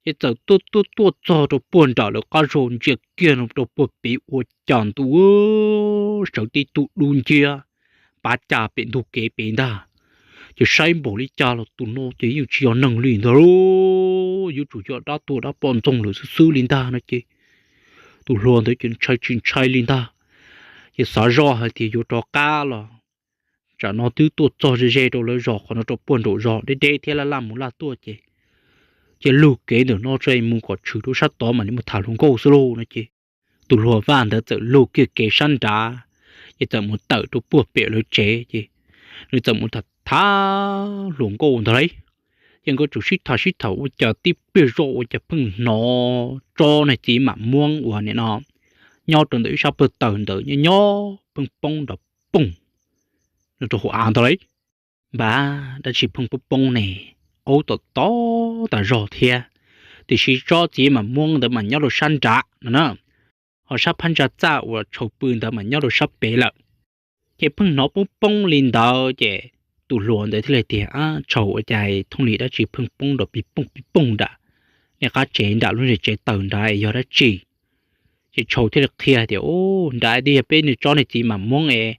Ces txawm tuaj tuaj tuaj txog rau puag nram lawv qab zog ntsia kiag no rau puag pem ua cas ntuj sawv tib tug dub nciab pav cas pem ntug kev pem ntag. Ces saib npaum li cas los tus no ces yeej tsis yog neeg li ntag lauj, yuav tsum yog dab tuag dab poj ntxoog lawm xwb xwb li ntag no ces tus hluas ntawd ces ntshai tsis ntshai li ntag. Ces xav zoj hais tias yuav rov qab los, tsam no twb tuaj txog ze ze rau lawv zos qhov no rau puag nraum zos deb deb thiab laj laj mus laj tuaj ces, ces lug kev ntawm no tso mus kom tshwm rau sab tod mam li mus tham hluas nkauj xwb lauj no ces tus hluas vaj ntawd txawm lug kiag kev sab nrad, ces txawm mus tawm rau puag pem lawv tsev ces nws txawm mus tham tham hluas nkauj ntag lauj. Ces nkawd tsuas sib tham sib tham ua cas tib pliag zoj ua cas pheej hnov tsob niag txiv mam muab uas nim no nyob rau ntawm ib sab pawg taws ntawd nyob nyob pheej poob nrov poog rau hauv av ntag lauj. Npab, dab tsi pheej poob poob ne? Aub tom tod tas zog thiab, tiam sis tsob txiv mas muab ntawd mas nyob rau sab nrad no na, ho sab phab ntsa txaj uas Tshau pw ntawd mas nyob rau sab pem lawm. Ces pheej hnov poob poob li ntawd ces tus hluas ntawd thiaj li tias, Tshau, ua cas thooj li dab tsi pheej poob nrov pis pooj pis pooj nram nej qab tsev, nram lub niag tsev taws nrad, yog dab tsi? Ces Tshau thiaj li qhia tias, Nrad tias yog peb niag tsob niag txiv mas muab es,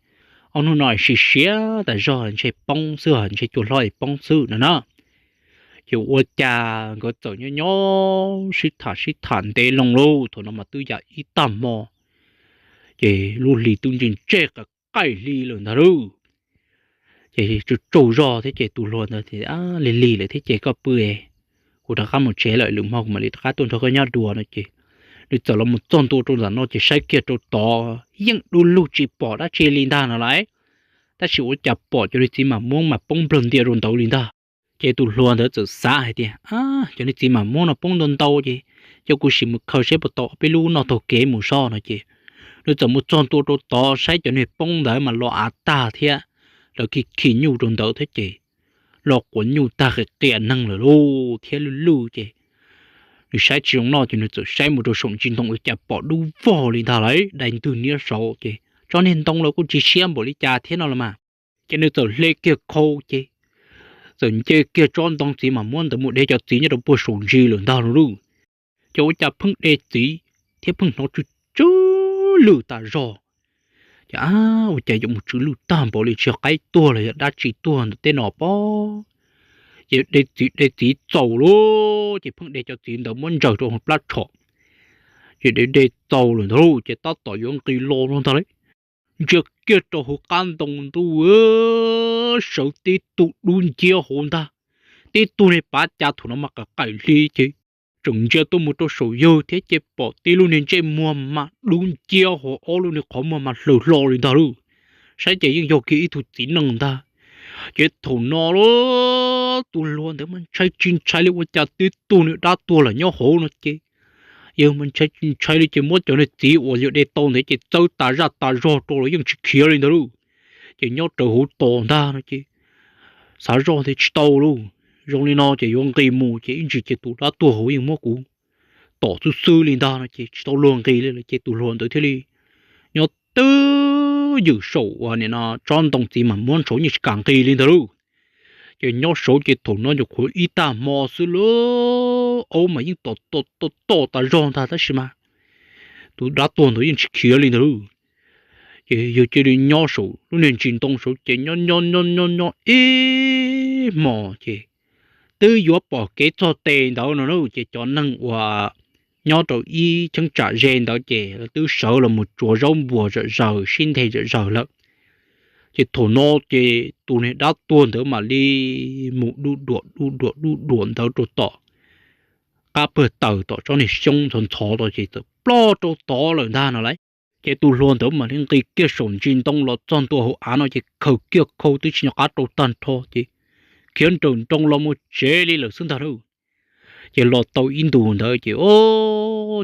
ob hnub no siav siav tas zog, ntshe poob xwb, ntshe cua hlob es poob xwb no na. Ces ua cas nkawd txawm nyob nyob sib tham sib tham ntev loo lauj, thaum no mas twb yam ib tag hmo, ces lub hli twb ntse ntse qaim hli lawm ntag lauj. Ces tsaug tsaug zog thiab ces tus hluas ntawd tias, Lig lig lawm thiab ces koj pw, kuv rov qab mus tsev lawm, lwm hmo kuv mam li rov qab tuaj nrog koj nyob dua no ces nws txawm los mus txog ntua rau ntawm no ces saib kiag rau tod yeej du lug tsis pom dab tsi li ntag no lauj. Tab sis ua cas pom cov niag txiv mas muab mas poob nplawg ntia rau ntawd li ntag. Ces tus hluas ntawd txawm xav hais tias, Cov niag txiv mas muab no poob ntau ntau ces, ces kuv sim mus khaws saib puas tau peb lub noj taug kev mus sob no ces nws txawm mus txog ntua rau tod saib cov niag poob ntawd mas los av tag thiab, lawv khi khi nyuj rau ntawd thiab ces los quav nyuj tag qia qia neeg lawm lauj thiab lwj lwj ces nws saib tsis zoo noj ces nws txawm saib mus rau saum ntsis ntoo ua cas pom dub vog li ntag lauj, dai ntwg niab saud ces tsob niag ntoo los kuj tsis siab npaum li cas thiab no los mas. Ces nws txawm hle kiag khau ces txawm nce kiag tsob ntoo txiv mas muab ntawd mus de cov txiv nyob rau puag saum ntsis lawm ntag lauj. Ces ua cas pheej de txiv thiab pheej hnov tsw tsw lwj tas zog. Ces ua cas yuav mus tsw lwj tag npaum li, tsis yog qaib tuag los yog dab tsi tuag ntawm tej no pob. Ces de txiv de txiv txaus lauj, ces pheej de cov txiv ntawd muab ntsaws rau hauv plab tshom. Ces de de txaus lawm ntag lauj, ces tab tom yuav nqis los no ntag lauj, ntsia kiag rau hauv qab ntoo ntuj, sawv tib tug dub nciab hauv ntag. Tib tug niag pav cas thaum no mas qaim qaim hli ces tseem ntsia tuaj mus rau saum yawg thiab ces pom tib lub niag ntsej muag mas dub nciab hauv, ob lub niag qhov muag mas hlaws hlo li ntag lauj. Saib ces yeej yog kiag ib tug txiv neej ntag. Ces thaum no lauj, tus hluas ntawd mas ntshai tsis ntshai li, ua cas tib tug niag dab tuag los nyob hauv no ces yawg mas ntshai tsis ntshai li ces muab cov niag txiv uas yawg de tau ntawd ces txawb tas zaj tas zog rau los yeej tsis khiav li ntag lauj. Ces nyob rawv hauv tos ntag no ces xav zoj tias tsis tau lauj, zoo li no ces yuav nqis mus ces ib ntsis ces tus dab tuag hauv yeej muab kuv tom xwb xwb li ntag no ces tsis tau luag nqis li lawm ces tus hluas ntawd thiaj li nyob twj ywm saum uas nim no tsob ntoo txiv mas muab saud yeej tsis kam nqis li ntag lauj. Ces nyob saud ces thaum no nyuam qhuav ib tag hmo xwb lauj, aub mas yeej tom tom tom tas zog ntag tab sis mas tus dab tuag ntawd yeej tsis khiav li ntag lauj. Ces yawg cia li nyob saum lub niag ntsis ntoo saud ces nyob nyob nyob nyob nyob ib hmos ces twb yuav pom kev txog tes ntawd no na, ces cov neeg uas nyob rau ib cheeb tsam ze ntawd ces lawv twb sawv los mus tsuav zaub npuas zom zaws sib nthe zom zaws lawm. Ces thaum no ces tus niag dab tuag ntawd mam li mus dub duam dub duam dub duam ntawd rau tom qab pawg taws tom tsob niag xyoob ntxhov ntxhov tod ces txawm ploj rau tod lawm ntag no lauj. Ces tus hluas ntawd mam li nqis kiag saum ntsis ntoo los txog ntua hauv av no ces khaws kiag khau twb tsis nco qab rau tag nrho ces khiav nrawm nroos los mus tsev li lawm xwb ntag lauj. Ces los tau ib ntus ntawd ces o,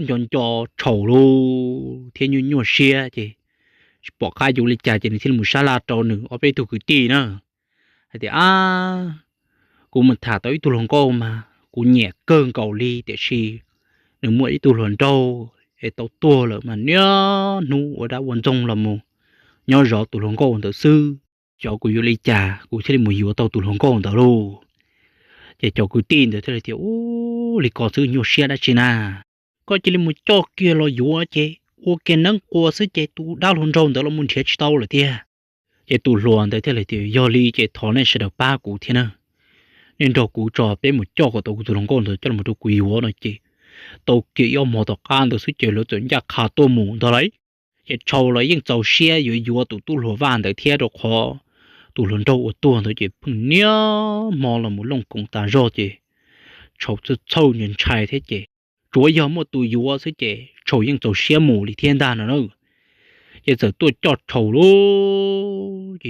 nco nco Tshau lauj thiab nyuaj nyuaj siab ces tsis pom qab yuav li cas ces nws thiaj li mus sab laj rau nws ob peb tug kwv tij na hais tias, Ab, kuv mus tham tau ib tug hluas nkauj mas kuv nyiam kawg nkaus li, tiam sis nws muaj ib tug hluas nraug es tau tuag lawm mas niaj hnub ua dab ua ntxoog los mus nyob zov tus hluas nkauj ntawd xwb. Xyov kuv yuav li cas kuv thiaj li mus yuav tau tus hluas nkauj ntawd lauj. Ces cov kwv tij ntawd thiaj li tias, Ub, li ko xwb nyuaj siab dab tsi na. Koj cia li mus coj kiag los yuav ces ua kiag neeb quas xwb ces tus dab hluas nraug ntawd los mus nrhiav tsis tau lawm tiag. Ces tus hluas ntawd thiaj li tias, Yog li ces thov nej sawv daws pab kuv thiab na. Nej nrog kuv tso, peb mus coj kom tau kuv tus hluas nkauj ntawd coj los rau kuv yuav no ces tau kiag ib ob hmo tom qab ntawd xwb ces lawv txawm ncaj qha tuaj mus ntag lauj. Ces Tshau los yeej txaus siab yuav yuav tus tub hluas Vaj ntawd thiab, rau qhov tus hluas nraug uas tuag ntawd ces pheej niaj hmo los mus looj koom tas zog ces Tshau txhawj txhawj ntshai ntshai thiab ces tsuav yog muaj tus yuav xwb ces Tshau yeej txaus siab mus li thiab ntag no na. Ces txawm tuaj coj Tshau lauj,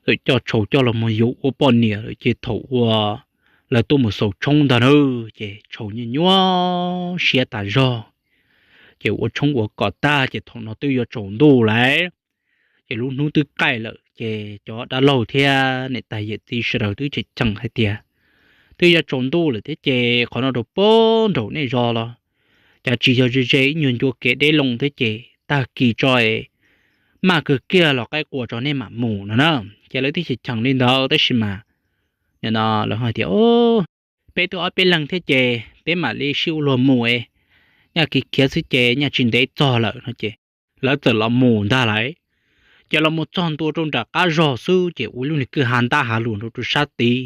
ces txawm coj Tshau coj los mus yuav ua poj niam lawm ces thaum uas lawv tuaj mus xaus tshoob ntag na, ces Tshau nyuaj nyuaj siab tas zog. Ces ua tshoob ua kos tag ces thaum no twb yuav tsaus ntuj lawm, ces lub hnub twb qaij lawm ces cov dab laug thiab niam tais yawm txiv sawv daws twb tseem cheem hais tias, twb yuav tsaus ntuj lawm thiab ces qhov no rau pem nraum nej zos los cas tsis yog ze ze ib nyuag ncua kev deb loo thiab ces tag kis tso es maj kawg kiag los qaib qua tso nej mam mus no na. Ces lawv twb tseem cheem li ntawd tab sis mas nim no lawv hais tias, peb twb ob peb leeg thiab ces peb mam li sib ua luag mus es, nyaj kis khiav xwb ces nyaj tsis ntev txog lawm no ces lawv txawm los mus ntag lauj. Ces los mus txog ntua rau nram qab zos xwb ces ua lub niag kwj ha ntab ha lus nrog rau sab tid,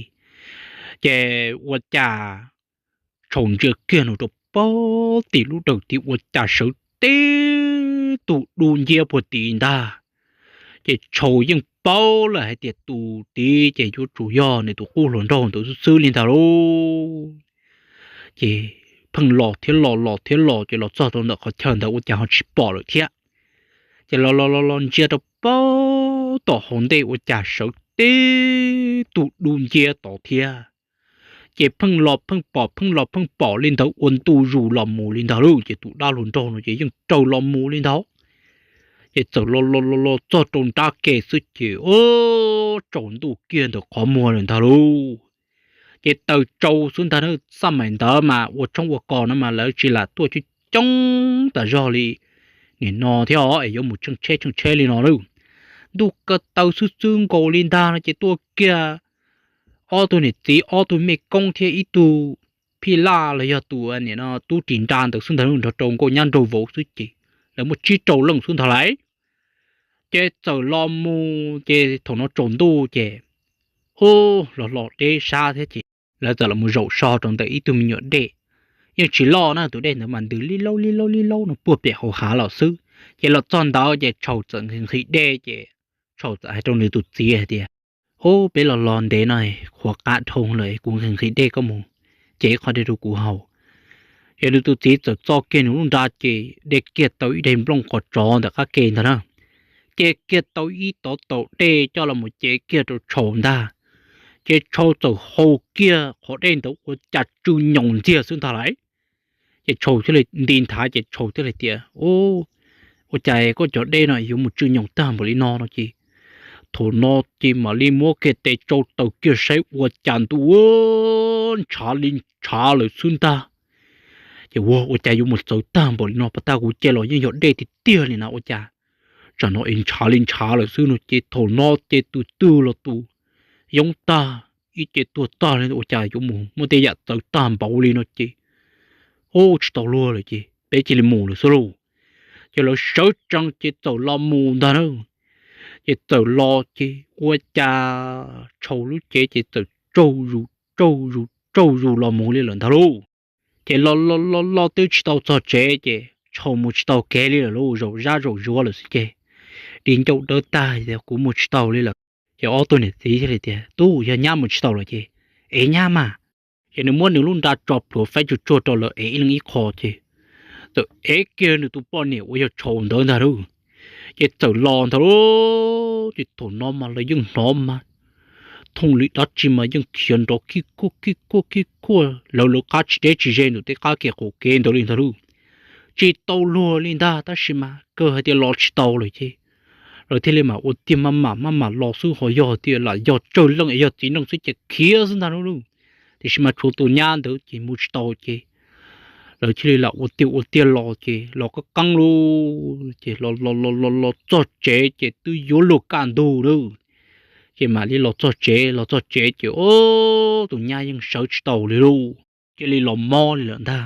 ces ua cas Tshau ntsia kiag no rau pem tim lub dawm tid ua cas sawv tib tug dub nciab puag tid ntag. Ces Tshau yeej paub lawm hais tias tus tid ces yuav tsum yog nws tus qub hluas nraug ntawd xwb xwb li ntag lauj. Ces pheej los thiab los los thiab los ces los txog rau ntawm qhov chaw ntawd ua cas ho tsis pom lawm thiab. Ces los los los los ntsia rau pem tom hauv ntej ua cas sawv tib tug dub nciab tod thiab. Ces pheej los pheej pom pheej los pheej pom li ntawd ua ntu zus los mus li ntag lauj. Ces tus dab hluas nraug no ces yeej raws los mus li ntawd. Ces txawm los los los los txog rau nrab ke xwb ces tsaus ntuj kiag ntawm qhov muag lawm ntag lauj. Ces taws tsau xwb ntag na, xaj maim ntawd mas ua tshoob ua kos no mas lawv tsis lam tuaj coob coob tas zog li nim no thiab es yuav mus tsheej tsheb tsheej tsheb li no lauj. Ntuj ka taw xwb xwb nkaus li ntag no ces tuaj kiag ob tug niam txiv ob tug mej koob thiab ib tug phij laj los yog tus nim no tub ris nra ntawd xwb ntag lauj, nrog rau nkauj nyab nraug vauv xwb ces lawv muaj tsib rau leej xwb ntag lauj. Ces txawm los mus ces thaum no tsaus ntuj ces ub los los deb sab thiab ces lawv txawm los mus zaum so rau ntawm ib tug me nyuam dej, yeej tsis loj na, tus dej ntawd mas ntws li laub li laub li laub no puag pem hauv hav los xwb. Ces los txog ntawd ces Tshau txawm nqhis nqhis dej ces Tshau txawm hais rau nws tus txiv hais tias, ub, peb los los ntev no qhuav qab dhau lawm, kuv nqhis nqhis dej koj mus ces ib qho dej rau kuv haus. Ces nws tus txiv txawm txo kiag nws lub nra ces de kiag tau ib daim nplooj qos tsov ntawm qab ke ntag na, ce kiag tau ib tov taum dej coj los mus cev kiag rau Tshau ntag. Ces Tshau txawm haus kiag qhov dej ntawd ua cas tsw nyoos ntxiag xwb ntag lauj. Ces Tshau thiaj li nti nthav ces Tshau thiaj li tias, ua cas koj cov dej no yuav mus tsw nyoos tag npaum li no no ces thaum no ces mam li muab kiag tes tsau taws kiag saib ua cas ntuj ntshav li ntshav lawm xwb ntag. Ces ua ua cas yuav mus txawv tag npaum li no, pas tag kuv ce los yeej yog dej tiag tiag li na, ua cas tsam no es ntshav li ntshav lawm xwb no ces thaum no ces tus twg los tus yoob tag, ib ce tuag tag li, ua cas yuav mus muaj tej yam txawv tag npaum li no ces ub tsis tau luag lawm ces peb cia li mus lawm xwb lauj. Ces lawv sawv tsees ces txawm los mus ntag na. Ces txawm los ces ua cas Tshau lub cev ces txawm tsaug zus tsaug zus tsaug zus los mus li lawm ntag lauj. Ces los los los los twb tsis tau txog tsev ces Tshau mus tsis tau kev li lawm lauj, zaum zab zaum zuav lawm xwb ces di ncauj dawb tag tias kuv mus tsis tau li lawm. Ces ob tug niam txiv thiaj li tias, tub, yog nyab mus tsis tau lawm ces ev nyab mas. Ces nws muab nws lub nra tso plhuav faib tsuag tsuag rau lawv ev ib leeg ib qho ces txawm ev kiag nws tus poj niam uas yog Tshau ntawd ntag lauj. Ces txawm los ntag lauj. Ces thaum no mas lawv yeej hnov mas thooj li dab tsi mas yeej khiav nrov khib kuaj khib kuaj khib kuaj lawv lawv qab tsis deb tsis ze ntawm tej qab kev qaum kev ntawd li ntag lauj. Tsis tau luag li ntag tab sis mas kawg hais tias los tsis tau lawm ces lawv thiaj li mam ua tiag maj mam maj mam los xwb, ho yog tias lam yog tsawg leej es yog txiv neej xwb ces khiav xwb ntag lauj. Tiam sis mas tshuav tus nyab ntawd ces mus tsis tau ces lawv thiaj li lam ua tiag ua tiag los ces los qab qeeb lauj. Ces los los los los los txog tsev ces twb yuav luag kaj ntug lauj. Ces mam li los txog tsev, los txog tsev ces ub tus nyab yeej sawv tsis tau li lauj, cia li los mob li lawm ntag.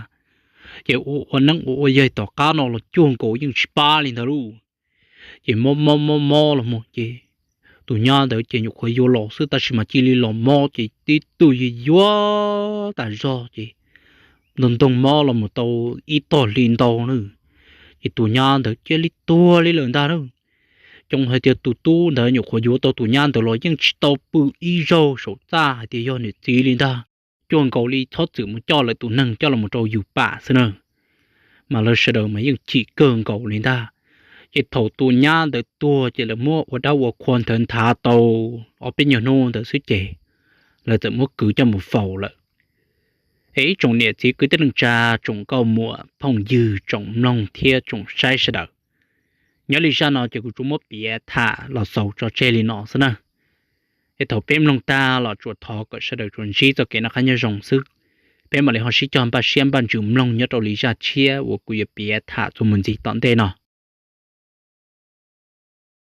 Ces ua ua neeb ua ua yaig tom qab no los cuag nkaus yeej tsis pab li ntag lauj. Ces mob mob mob mob los mus ces tus nyab ntawd ces nyuam qhuav yuav los xwb tab sis mas cia li los mob ces tib tug yuav yuav tas zog ces ntog ntog mob los mus tau ib tog hli ntau na. Ces tus nyab ntawd cia li tuag li lawm ntag na. Xyov hais tias tus tub ntawd nyuam qhuav yuav tau tus nyab ntawd los yeej tsis tau pw ib zaug saum txaj hais tias yog niam txiv li ntag. Cuag nkaus li txhob txwm mus coj lawv tus neeg coj los rau yus pam xwb na. Mas lawv sawv daws mas yeej chim kawg nkaus li ntag. Ces thaum tus nyab ntawd tuag ces lawv muab ua dab ua qhua ntawd nthav tau ob peb nyuag hnub ntawd xwb ces lawv txawm muab kwv coj mus faus lawm. Es ib tsoom niam txiv kwv tij neej tsa, tsoom nkauj muam phooj ywg, tsoom mloog thiab tsoom saib sawv daws, nyob li zaj no ces kuv tsuas muab piav tham los xaus tso tseg li no xwb na. Es thaum peb mloog tag los tsuas thov kom sawv daws tsuas ntsib txoj kev noj qab nyob zoo xwb. Peb mam li ho sib cog npaj siab npaj ntsws mloog nyob rau li zaj tshiab uas kuv yuav piav tham txuas mus ntxiv tom ntej no.